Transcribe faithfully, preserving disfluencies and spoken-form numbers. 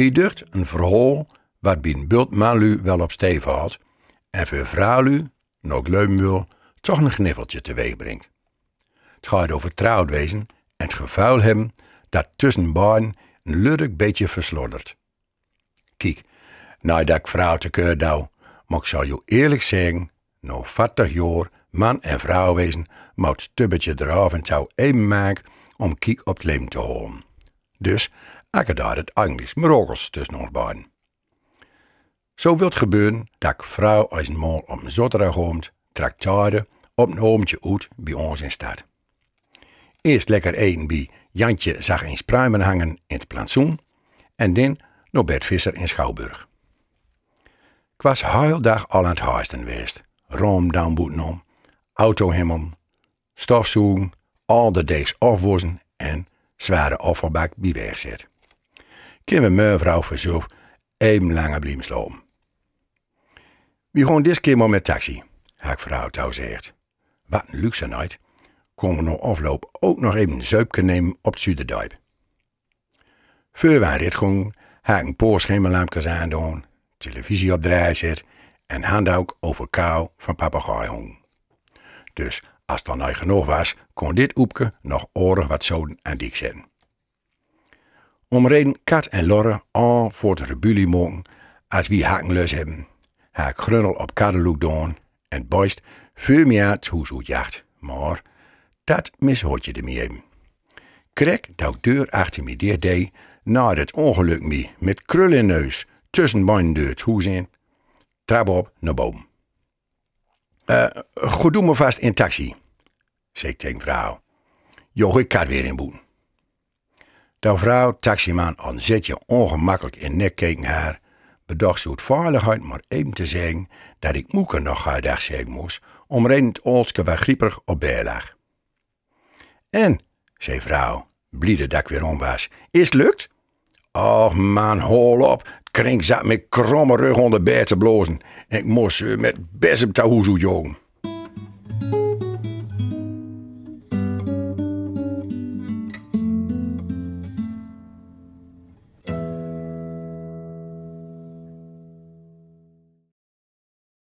Mie ducht een verhaol wat bie een bult manlu wel op stee valt en veur vrouwlu, nao ik leumen wil, toch een gniffeltje teweegbringt. Het gaat over trouwd wezen en het gevuil hebben dat tussen beiden een lurk beetje verslordert. Kiek, nai dat ik vrouw te keur doe, maar ik zal jou eerlijk zeggen, nao veertig jaar man en vrouw wezen, moet het stubbetje er af en toe even maken om kiek op het leven te houden. Dus, ik dacht het Engels miracles tussen ons beiden. Zo wilt gebeuren dat ik vrouw als een maal op een zaterdag avond traktaarde op een avondje oet bij ons in stad. Eerst lekker eten bij Jantje zag eens pruimen hangen in het plantsoen en dan nao Bert Visser in Schouwburg. Ik was heel dag al aan het haasten geweest. Raam down boetenom, auto himmelen, stofzogen, al de deegs afwassen en zware afvalbak bij weg zet. Kin we mevrouw verzorg even langer blijven slapen. We gaan dit keer maar met taxi, had ik vrouw toe gezegd. Wat een luxe night. Komen we na afloop ook nog even een zeupje nemen op het Zuiderdijp. Veur we aan rit gingen, had ik een paar schemerlampjes aandoen, televisie op draai zet en handdoek over kou van papegaai hongen. Dus, als het dan nui genoeg was, kon dit oepke nog aardig wat zoden aan diek zetten. Om reden kat en lorre al voor het rebellie maken, als wie hakken lus hebben, had ik grunnel op kaddeloek doon en het beest veur mij aan het hoes oetjacht. Maar dat mishootje de mij even. Krek dat ik deur achter mij dicht deed, nadat het ongeluk mij met krul in neus tussen beiden deur het hoes in, trap op naar boven. Eh, Goed, doe maar vast in taxi, zei ik tegen vrouw. Jo, ik kat weer in boeten. Toen vrouw taximan al een zetje ongemakkelijk in nek keken haar, bedacht ze uit veiligheid maar even te zeggen dat ik moeke nog haar dag zeggen moest, om reden het oudske waar grieperig op bed lag. En, zei vrouw, bliede dat ik weer om was, is het lukt? Och man, hol op, het krink zat met kromme rug onder bed te blazen en ik moest ze met bezem te hoes oetjagen.